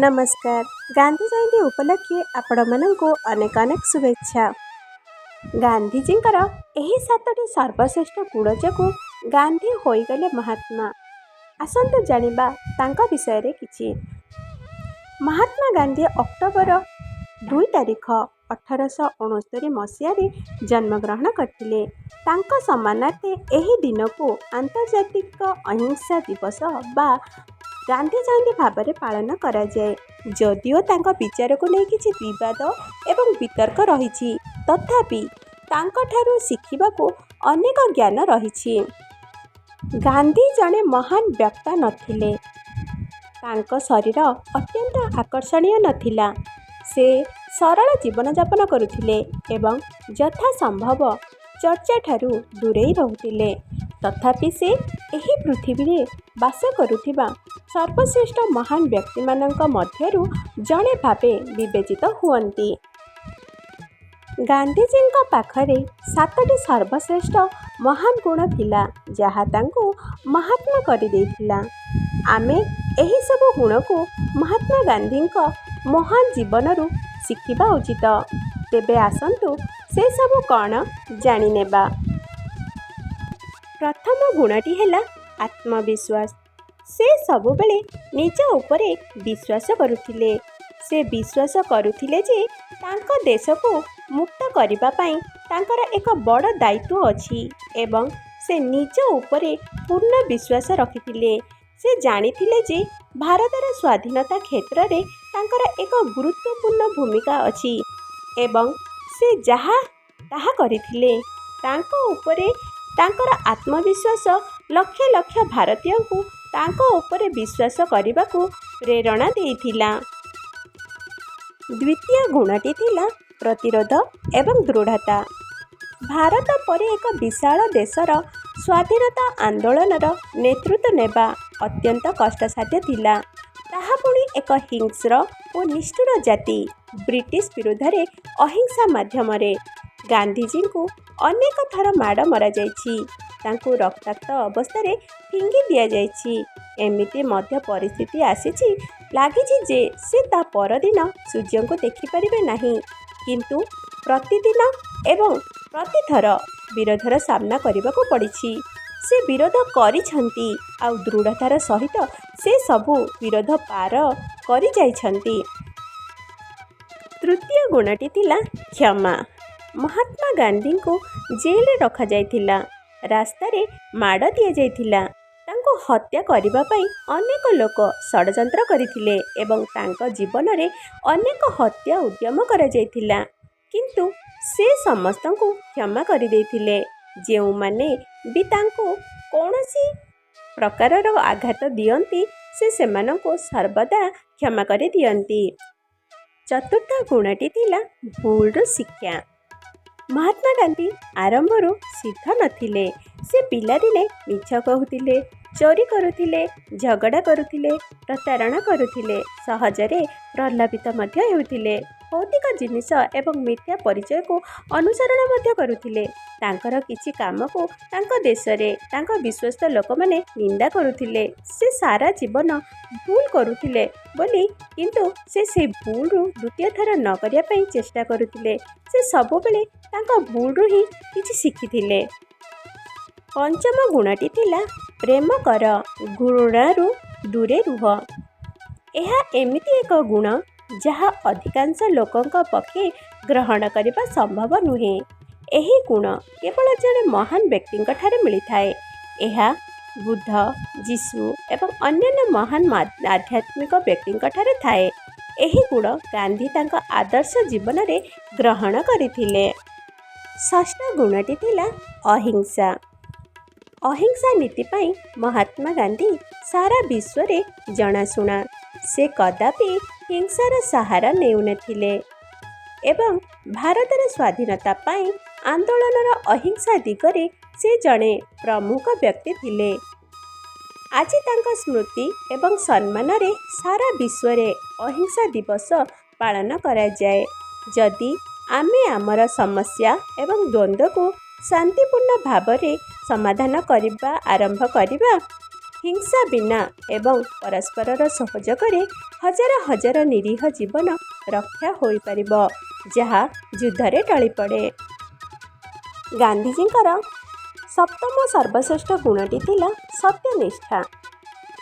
ନମସ୍କାର। ଗାନ୍ଧୀ ଜୟନ୍ତୀ ଉପଲକ୍ଷେ ଆପଣମାନଙ୍କୁ ଅନେକ ଅନେକ ଶୁଭେଚ୍ଛା। ଗାନ୍ଧିଜୀଙ୍କର ଏହି ସାତଟି ସର୍ବଶ୍ରେଷ୍ଠ ଗୁଣ ଯୋଗୁଁ ଗାନ୍ଧୀ ହୋଇଗଲେ ମହାତ୍ମା। ଆସନ୍ତୁ ଜାଣିବା ତାଙ୍କ ବିଷୟରେ କିଛି। ମହାତ୍ମା ଗାନ୍ଧୀ ଅକ୍ଟୋବର 2 ତାରିଖ, 1869 ମସିହାରେ ଜନ୍ମଗ୍ରହଣ କରିଥିଲେ। ତାଙ୍କ ସମ୍ମାନାର୍ଥେ ଏହି ଦିନକୁ ଆନ୍ତର୍ଜାତିକ ଅହିଂସା ଦିବସ ବା ଗାନ୍ଧୀ ଜୟନ୍ତୀ ଭାବରେ ପାଳନ କରାଯାଏ। ଯଦିଓ ତାଙ୍କ ବିଚାରକୁ ନେଇ କିଛି ବିବାଦ ଏବଂ ବିତର୍କ ରହିଛି, ତଥାପି ତାଙ୍କଠାରୁ ଶିଖିବାକୁ ଅନେକ ଜ୍ଞାନ ରହିଛି। ଗାନ୍ଧୀ ଜଣେ ମହାନ ବକ୍ତା ନଥିଲେ। ତାଙ୍କ ଶରୀର ଅତ୍ୟନ୍ତ ଆକର୍ଷଣୀୟ ନଥିଲା। ସେ ସରଳ ଜୀବନଯାପନ କରୁଥିଲେ ଏବଂ ଯଥାସମ୍ଭବ ଚର୍ଚ୍ଚାଠାରୁ ଦୂରେଇ ରହୁଥିଲେ। ତଥାପି ସେ ଏହି ପୃଥିବୀରେ ବାସ କରୁଥିବା ସର୍ବଶ୍ରେଷ୍ଠ ମହାନ ବ୍ୟକ୍ତିମାନଙ୍କ ମଧ୍ୟରୁ ଜଣେ ଭାବେ ବିବେଚିତ ହୁଅନ୍ତି। ଗାନ୍ଧିଜୀଙ୍କ ପାଖରେ ସାତଟି ସର୍ବଶ୍ରେଷ୍ଠ ମହାନ ଗୁଣ ଥିଲା, ଯାହା ତାଙ୍କୁ ମହାତ୍ମା କରିଦେଇଥିଲା। ଆମେ ଏହିସବୁ ଗୁଣକୁ ମହାତ୍ମା ଗାନ୍ଧୀଙ୍କ ମହାନ ଜୀବନରୁ ଶିଖିବା ଉଚିତ। ତେବେ ଆସନ୍ତୁ ସେସବୁ କ'ଣ ଜାଣିନେବା। ପ୍ରଥମ ଗୁଣଟି ହେଲା ଆତ୍ମବିଶ୍ୱାସ। ସେ ସବୁବେଳେ ନିଜ ଉପରେ ବିଶ୍ୱାସ କରୁଥିଲେ। ସେ ବିଶ୍ୱାସ କରୁଥିଲେ ଯେ ତାଙ୍କ ଦେଶକୁ ମୁକ୍ତ କରିବା ପାଇଁ ତାଙ୍କର ଏକ ବଡ଼ ଦାୟିତ୍ୱ ଅଛି ଏବଂ ସେ ନିଜ ଉପରେ ପୂର୍ଣ୍ଣ ବିଶ୍ୱାସ ରଖିଥିଲେ। ସେ ଜାଣିଥିଲେ ଯେ ଭାରତର ସ୍ୱାଧୀନତା କ୍ଷେତ୍ରରେ ତାଙ୍କର ଏକ ଗୁରୁତ୍ୱପୂର୍ଣ୍ଣ ଭୂମିକା ଅଛି ଏବଂ ସେ ଯାହା ତାହା କରିଥିଲେ। ତାଙ୍କ ଉପରେ ତାଙ୍କର ଆତ୍ମବିଶ୍ୱାସ ଲକ୍ଷ ଲକ୍ଷ ଭାରତୀୟଙ୍କୁ ତାଙ୍କ ଉପରେ ବିଶ୍ୱାସ କରିବାକୁ ପ୍ରେରଣା ଦେଇଥିଲା। ଦ୍ୱିତୀୟ ଗୁଣଟି ଥିଲା ପ୍ରତିରୋଧ ଏବଂ ଦୃଢ଼ତା। ଭାରତ ପରି ଏକ ବିଶାଳ ଦେଶର ସ୍ୱାଧୀନତା ଆନ୍ଦୋଳନର ନେତୃତ୍ୱ ନେବା ଅତ୍ୟନ୍ତ କଷ୍ଟସାଧ୍ୟ ଥିଲା, ତାହା ପୁଣି ଏକ ହିଂସ୍ର ଓ ନିଷ୍ଠୁର ଜାତି ବ୍ରିଟିଶ ବିରୁଦ୍ଧରେ ଅହିଂସା ମାଧ୍ୟମରେ। ଗାନ୍ଧିଜୀଙ୍କୁ ଅନେକ ଥର ମାଡ଼ ମରାଯାଇଛି। ତାଙ୍କୁ ରକ୍ତାକ୍ତ ଅବସ୍ଥାରେ ଫିଙ୍ଗି ଦିଆଯାଇଛି। ଏମିତି ମଧ୍ୟ ପରିସ୍ଥିତି ଆସିଛି, ଲାଗିଛି ଯେ ସେ ତା ପରଦିନ ସୂର୍ଯ୍ୟଙ୍କୁ ଦେଖିପାରିବେ ନାହିଁ। କିନ୍ତୁ ପ୍ରତିଦିନ ଏବଂ ପ୍ରତିଥର ବିରୋଧର ସାମ୍ନା କରିବାକୁ ପଡ଼ିଛି। ସେ ବିରୋଧ କରିଛନ୍ତି ଆଉ ଦୃଢ଼ତାର ସହିତ ସେ ସବୁ ବିରୋଧ ପାର କରିଯାଇଛନ୍ତି। ତୃତୀୟ ଗୁଣଟି ଥିଲା କ୍ଷମା। ମହାତ୍ମା ଗାନ୍ଧୀଙ୍କୁ ଜେଲରେ ରଖାଯାଇଥିଲା। ରାସ୍ତାରେ ମାଡ଼ ଦିଆଯାଇଥିଲା। ତାଙ୍କୁ ହତ୍ୟା କରିବା ପାଇଁ ଅନେକ ଲୋକ ଷଡ଼ଯନ୍ତ୍ର କରିଥିଲେ ଏବଂ ତାଙ୍କ ଜୀବନରେ ଅନେକ ହତ୍ୟା ଉଦ୍ୟମ କରାଯାଇଥିଲା। କିନ୍ତୁ ସେ ସମସ୍ତଙ୍କୁ କ୍ଷମା କରିଦେଇଥିଲେ। ଯେଉଁମାନେ ବି ତାଙ୍କୁ କୌଣସି ପ୍ରକାରର ଆଘାତ ଦିଅନ୍ତି, ସେ ସେମାନଙ୍କୁ ସର୍ବଦା କ୍ଷମା କରିଦିଅନ୍ତି। ଚତୁର୍ଥ ଗୁଣଟି ଥିଲା ଭୁଲରୁ ଶିକ୍ଷା। ମହାତ୍ମା ଗାନ୍ଧୀ ଆରମ୍ଭରୁ ସିଦ୍ଧ ନଥିଲେ। ସେ ପିଲାଦିନେ ମିଛ କହୁଥିଲେ, ଚୋରି କରୁଥିଲେ, ଝଗଡ଼ା କରୁଥିଲେ, ପ୍ରତାରଣା କରୁଥିଲେ, ସହଜରେ ପ୍ରଲୋଭିତ ମଧ୍ୟ ହେଉଥିଲେ, ଭୌତିକ ଜିନିଷ ଏବଂ ମିଥ୍ୟା ପରିଚୟକୁ ଅନୁସରଣ ମଧ୍ୟ କରୁଥିଲେ। ତାଙ୍କର କିଛି କାମକୁ ତାଙ୍କ ଦେଶରେ ତାଙ୍କ ବିଶ୍ୱସ୍ତ ଲୋକମାନେ ନିନ୍ଦା କରୁଥିଲେ। ସେ ସାରା ଜୀବନ ଭୁଲ କରୁଥିଲେ ବୋଲି, କିନ୍ତୁ ସେ ସେଇ ଭୁଲରୁ ଦ୍ୱିତୀୟ ଥର ନ କରିବା ପାଇଁ ଚେଷ୍ଟା କରୁଥିଲେ। ସେ ସବୁବେଳେ ତାଙ୍କ ଭୁଲରୁ ହିଁ କିଛି ଶିଖିଥିଲେ। ପଞ୍ଚମ ଗୁଣଟି ଥିଲା ପ୍ରେମ କର, ଘୃଣାରୁ ଦୂରେ ରୁହ। ଏହା ଏମିତି ଏକ ଗୁଣ, ଯାହା ଅଧିକାଂଶ ଲୋକଙ୍କ ପକ୍ଷେ ଗ୍ରହଣ କରିବା ସମ୍ଭବ ନୁହେଁ। ଏହି ଗୁଣ କେବଳ ଜଣେ ମହାନ ବ୍ୟକ୍ତିଙ୍କଠାରେ ମିଳିଥାଏ। ଏହା ବୁଦ୍ଧ, ଯୀଶୁ ଏବଂ ଅନ୍ୟାନ୍ୟ ମହାନ ଆଧ୍ୟାତ୍ମିକ ବ୍ୟକ୍ତିଙ୍କଠାରେ ଥାଏ। ଏହି ଗୁଣ ଗାନ୍ଧୀ ତାଙ୍କ ଆଦର୍ଶ ଜୀବନରେ ଗ୍ରହଣ କରିଥିଲେ। ଷଷ୍ଠ ଗୁଣଟି ଥିଲା ଅହିଂସା। ଅହିଂସା ନୀତି ପାଇଁ ମହାତ୍ମା ଗାନ୍ଧୀ ସାରା ବିଶ୍ୱରେ ଜଣାଶୁଣା। ସେ କଦାପି ହିଂସାର ସାହାରା ନେଉନଥିଲେ ଏବଂ ଭାରତର ସ୍ୱାଧୀନତା ପାଇଁ ଆନ୍ଦୋଳନର ଅହିଂସା ଦିଗରେ ସେ ଜଣେ ପ୍ରମୁଖ ବ୍ୟକ୍ତି ଥିଲେ। ଆଜି ତାଙ୍କ ସ୍ମୃତି ଏବଂ ସମ୍ମାନରେ ସାରା ବିଶ୍ୱରେ ଅହିଂସା ଦିବସ ପାଳନ କରାଯାଏ। ଯଦି ଆମେ ଆମର ସମସ୍ୟା ଏବଂ ଦ୍ୱନ୍ଦ୍ୱକୁ ଶାନ୍ତିପୂର୍ଣ୍ଣ ଭାବରେ ସମାଧାନ କରିବା ଆରମ୍ଭ କରିବା ହିଂସା ବିନା ଏବଂ ପରସ୍ପରର ସହଯୋଗରେ ହଜାର ହଜାର ନିରୀହ ଜୀବନ ରକ୍ଷା ହୋଇପାରିବ, ଯାହା ଯୁଦ୍ଧରେ ଟଳିପଡ଼େ। ଗାନ୍ଧିଜୀଙ୍କର ସପ୍ତମ ସର୍ବଶ୍ରେଷ୍ଠ ଗୁଣଟି ଥିଲା ସତ୍ୟନିଷ୍ଠା।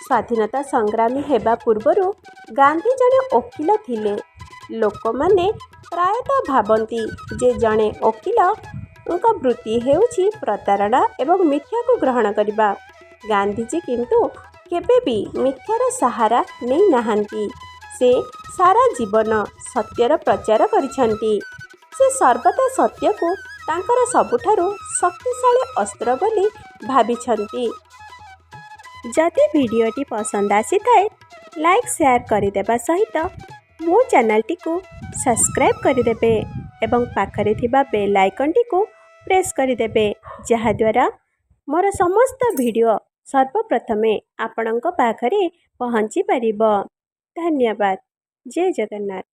ସ୍ୱାଧୀନତା ସଂଗ୍ରାମୀ ହେବା ପୂର୍ବରୁ ଗାନ୍ଧୀ ଜଣେ ଓକିଲ ଥିଲେ। ଲୋକମାନେ ପ୍ରାୟତଃ ଭାବନ୍ତି ଯେ ଜଣେ ଓକିଲଙ୍କ ବୃତ୍ତି ହେଉଛି ପ୍ରତାରଣା ଏବଂ ମିଥ୍ୟାକୁ ଗ୍ରହଣ କରିବା। ଗାନ୍ଧିଜୀ କିନ୍ତୁ କେବେ ବି ମିଥ୍ୟାର ସାହାରା ନେଇନାହାନ୍ତି। ସେ ସାରା ଜୀବନ ସତ୍ୟର ପ୍ରଚାର କରିଛନ୍ତି। ସେ ସର୍ବଦା ସତ୍ୟକୁ ତାଙ୍କର ସବୁଠାରୁ ଶକ୍ତିଶାଳୀ ଅସ୍ତ୍ର ବୋଲି ଭାବିଛନ୍ତି। ଯଦି ଭିଡ଼ିଓଟି ପସନ୍ଦ ଆସିଥାଏ, ଲାଇକ୍, ସେୟାର କରିଦେବା ସହିତ ମୋ ଚ୍ୟାନେଲଟିକୁ ସବସ୍କ୍ରାଇବ୍ କରିଦେବେ ଏବଂ ପାଖରେ ଥିବା ବେଲ୍ ଆଇକନ୍ଟିକୁ ପ୍ରେସ୍ କରିଦେବେ, ଯାହାଦ୍ୱାରା ମୋର ସମସ୍ତ ଭିଡ଼ିଓ ସର୍ବପ୍ରଥମେ ଆପଣଙ୍କ ପାଖରେ ପହଞ୍ଚି ପାରିବ। ଧନ୍ୟବାଦ। ଜୟ ଜଗନ୍ନାଥ।